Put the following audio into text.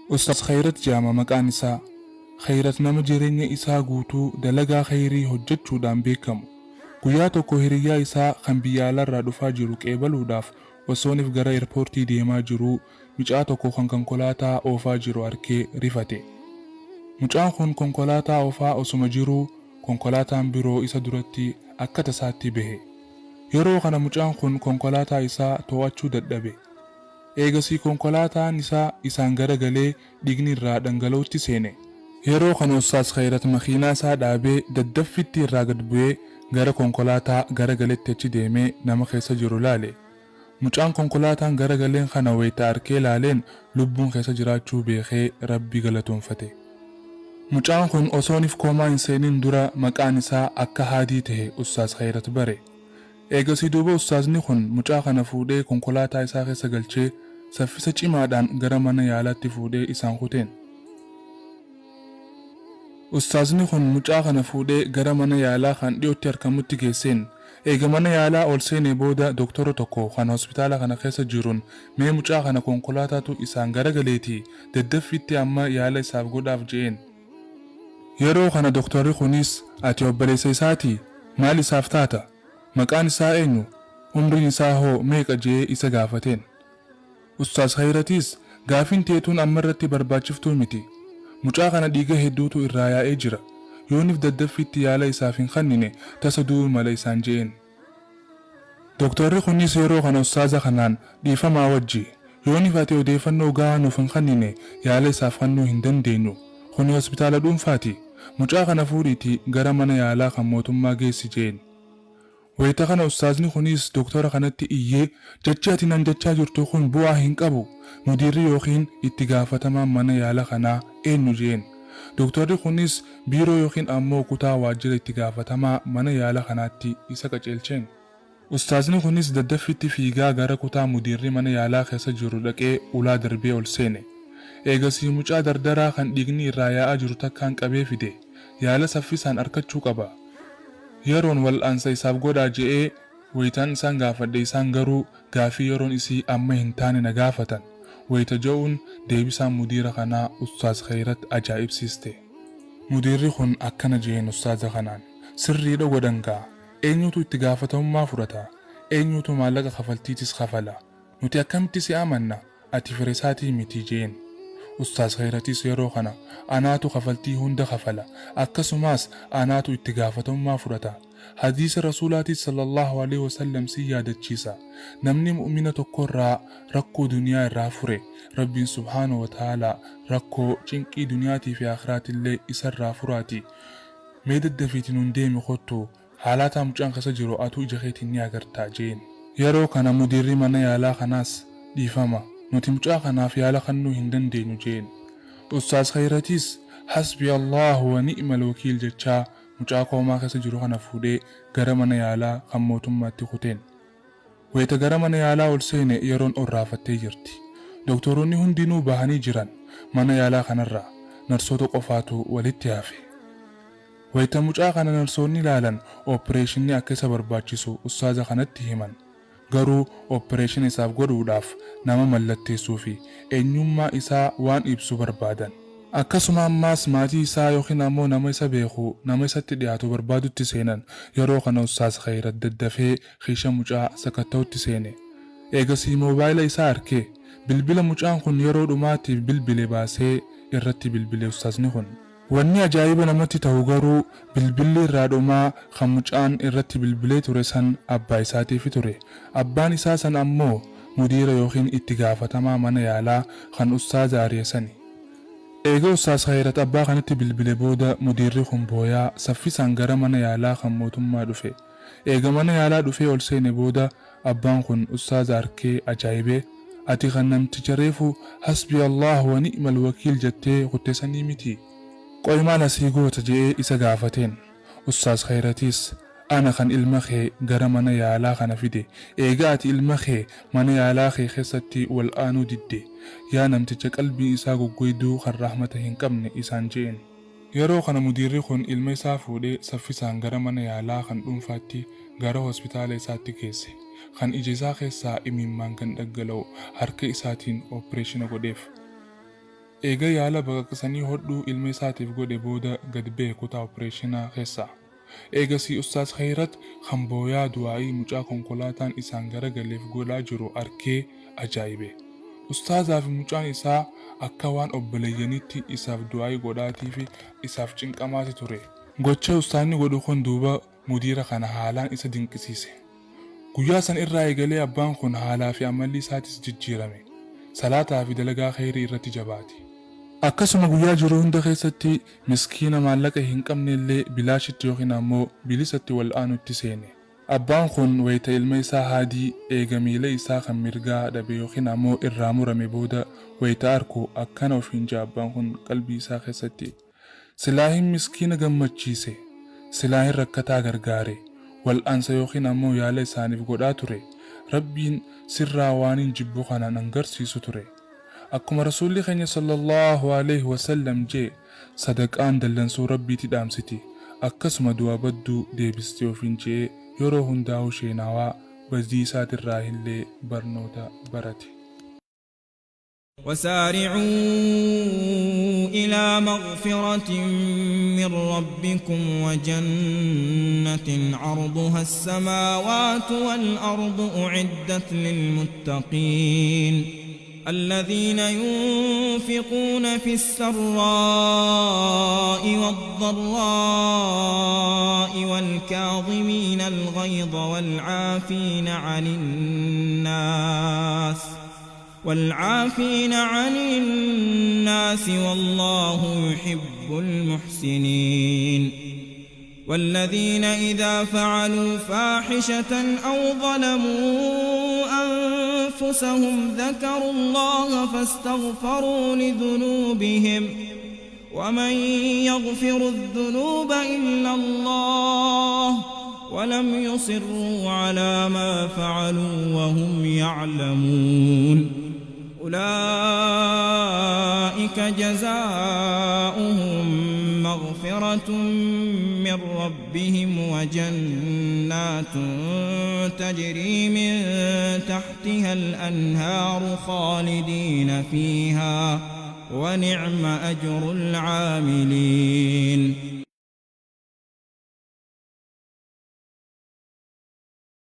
Ustaaz Khayrat je'ama maqaan isaa. Khayrat nama jireenya isaa guutuu dalagaa khayrii hojjachuudhaan beekamu. Guyyaa tokko hiriyyaa isaa kan biyya alaarraa dhufaa jiru qeebaluudhaaf osoonif gara erpoortii deemaa jiruu micaa tokko kan kankolaataa oofaa jiru arkee rifate. Mucaan kun konkolaataa oofaa osuma jiruu konkolaataan biroo isa duratti akka tasaatti bahe. Yeroo kana mucaan kun konkolaataa isaa too'achuu dadhabe. Eegasii konkolaataan isaa isaan gara galee dhiigni irraa dhangala'utti seene. Yeroo kana Ustaaz Khayrat makiinaa isaa dhaabee daddaffitti irraa gad bu'ee gara konkolaataa gara galetti achi deemee nama keessa jiru laale. Mucaan konkolaataan gara galeen kana wayta arkee laaleen lubbuun keessa jiraachuu beekee Rabbi galatoomfate. Mucaan kun osoonif koomaa hin seenin dura maqaan isaa akka Haadii tahe Ustaaz Khayrat bare. Eegasii duuba ustaazni kun mucaa kana fuudhee konkolaataa isaa keessa galchee saffisa cimaadhaan gara mana yaalaatti fuudhee isaan kuteen. Ustaazni kun mucaa kana fuudhee gara mana yaalaa kan dhiyootti arkamutti geesseen. Eega mana yaalaa ol seenee booda doktora tokko kan hospitaala kana keessa jiruun mee mucaa kana konkolaataatu isaan garagaleetii daddaffiitti amma yaala isaaf godhaaf je'een. Yeroo kana doktorri kunis ati obboleessa isaatii? Maal isaaf taata? Maqaan isaa eenyu? Umriin isaa hoo meeqa je'ee isa gaafateen. Ustaaz Khayratiis gaafiin tee tun ammarratti barbaachiftuu miti. Mucaa kana dhiiga hedduutu irraa yaa'ee jira. Yoonif daddaffiitti yaala isaaf hin khannine tasa du'uu mala isaan je'een. Doktorri kunis yeroo kana ustaaza kanaan dhiifamaa wajji, yoonif ati odeeffannoo gahaa nuuf hin khannine yaala isaaf khannuu hin dandeenyu. Kuni hospitaala dhuunfaati. Mucaa kana fuudhiitii gara mana yaalaa kan mootummaa geessi je'een. Wayta kana ustaazni kunis doktora kanatti iyyee jechi ati nan jechaa jirtu kun bu'aa hin qabu. Mudiirri yookiin itti gaafatamaan mana yaala kanaa eenyu je'een. Doktorri kunis biiroo yookiin ammoo kutaa waajjira itti gaafatamaa mana yaala kanaatti isa qaceelcheen. Ustaazni kunis daddaffitti fiigaa gara kutaa mudiirri mana yaalaa keessa jiru dhaqee ulaa darbee ol seene. Eegasii mucaa dardaraa kan dhiigni irraa yaa'aa jiru takkaan qabee fide. Yaala saffisaan arkachuu qaba. Yeroon wal'aansa isaaf godhaa je'ee waytaan isaan gaafadhe isaan garuu gaafii yeroon isii amma hin taane na gaafatan wayta ja'uun deebisaan mudiira kanaa Ustaaz Kheyrat ajaa'ibsiiste. Mudiirri kun akkana je'een Ustaaza kanaan, Sirriidha godhan gaa! Eenyuutu itti gaafatamummaa fudhata? Eenyuutu maallaqa kafaltiitis kafala? Nuti akkamitti si amanna? Ati fira isaatii mitii je'een. Ustaaz Kheyratis yeroo kana anaatu kafaltii hunda kafala, akkasumaas anaatu itti gaafatamummaa fudhata. Hadiisa Rasuulaatis sallallaahu aleyhi wasallam sin yaadachiisa, Namni mu'mina tokkorraa rakkoo duniyaa irraa fure, Rabbiin subhaanahu wa ta'aalaa rakkoo, cinqii duniyaatii fi aakhiraatillee isarraa furaati. Mee daddafiiti nuun deemi kottu, haalaataa mucaan keessa jiru atuu ija keetiin ni agartaa je'een. Yeroo kana mudiirri mana yaalaa kanaas dhiifama, nuti mucaa kanaaf yaala kannuu hin dandeenyu je'een. Ustaaz Kheyratiis Hasbii Allaahu wa ni'mal wakiil jechaa mucaa koomaa keessa jiru kana fuudhee gara mana yaalaa kan mootummaatti kuteen. Wayta gara mana yaalaa ol seene yeroon orraafattee jirti. Doktoroonni hundinuu bahanii jiran mana yaalaa kanarraa. Narsoota qofaatu walitti hafe. Wayta mucaa kana narsoonni laalan oppireeshinni akka isa barbaachisu ustaaza kanatti himan. Garuu oppireeshina isaaf godhuudhaaf nama mallatteessuu fi eenyummaa isaa waan ibsu barbaadan. Akkasuma ammaas maatii isaa yookiin ammoo nama isa beeku, nama isatti dhiyaatu barbaadutti seenan. Yeroo kana Ustaaz Kheyrat daddafee kiisha mucaa sakatta'utti seene. Eegasii moobaayila isaa arke. Bilbila mucaan kun yeroo dhumaatiif bilbile baasee irratti bilbile Ustaazni kun. Wanni ajaa'iba namatti tahu garuu bilbilli irraa dhumaa kan mucaan irratti bilbilee ture san abbaa isaatiifi ture. Abbaan isaa san ammoo mudiira yookiin itti gaafatamaa mana yaalaa kan ustaaza ari'e sani. Eega ustaaz Khayrat abbaa kanatti bilbile booda mudiirri kun booyaa saffisaan gara mana yaalaa kan mootummaa dhufe. Eega mana yaalaa dhufee ol seene booda abbaan kun ustaaza arkee ajaa'ibee Ati kan namticha reefu Hasbii Allaah wa ni'mal wakiil jettee kutte sanii mitii? Qoy maal asii goota je'ee isa gaafateen. Ustaaz Khayratiis Ana kan ilma kee gara mana yaalaa kana fide eega ati ilma kee mana yaalaa kee keessatti wal'aanuu didde yaa namticha qalbiin isaa goggoyduu kan rahmata hin qabne isaan je'een. Yeroo kana mudiirri kun ilma isaa fuudhee saffisaan gara mana yaalaa kan dhuunfaatti gara hospitaala isaatti geesse. Kan ija isaa keessaa imimmaan kan dhaggala'u harka isaatiin opereeshina godheef. Eega yaala baqaqsanii hodhuu ilma isaatiif godhe booda gad bahe kutaa opereeshinaa keessaa. Eegasii Ustaaz Kheyrat kan booyaa du'aa'ii mucaa konkolaataan isaan garagaleef godhaa jiru arkee ajaa'ibe. Ustaazaa fi mucaan isaa akka waan obboleeyyaniitti isaaf du'aa'ii godhaatiifi isaaf cinqamaati ture. Gocha ustaazni godhu kun duuba mudiira kana haalaan isa dinqisiise. Guyyaa san irraa eegalee abbaan kun haalaa fi amalli isaatis jijjiirame. Salaataa fi dalagaa kheyrii irratti jabaate. Akkasuma guyyaa jiru hunda keessatti miskiina maallaqa hin qabnellee bilaashitti yookiin ammoo bilisatti wal'aanutti seene. Abbaan kun wayta ilma isaa Haadii eega miila isaa kan mirgaa dhabe yookiin ammoo irraa murame booda wayta arku akkana ofiin ja'a abbaan kun qalbii isaa keessatti. Silaahin miskiina gammachiise, silaahin rakkataa gargaare, wal'aansa yookiin ammoo yaala isaaniif godhaa ture, Rabbiin sirraa waanin jibbu kana nan garsiisu ture. Akkuma Rasuulli keenya sallallaahu aleyhi wa sallam je'e, sadaqaan dallansuu Rabbiiti dhaamsiti, akkasuma du'a badduu deebisti ofiin je'ee yeroo hundaahuu sheenaawaa badii isaatirraahillee barnoota barate. وسارعوا إلى مغفرة من ربكم وجنة عرضها السماوات والأرض أعدت للمتقين الذين ينفقون في السراء والضراء والكاظمين الغيظ والعافين عن الناس والعافين عن الناس والله يحب المحسنين والذين إذا فعلوا فاحشة أو ظلموا أنفسهم ذكروا الله فاستغفروا لذنوبهم ومن يغفر الذنوب إلا الله ولم يصروا على ما فعلوا وهم يعلمون أولئك جزاؤهم مغفرة من ربهم وجنات تجري من تحتها الأنهار خالدين فيها ونعم أجر العاملين.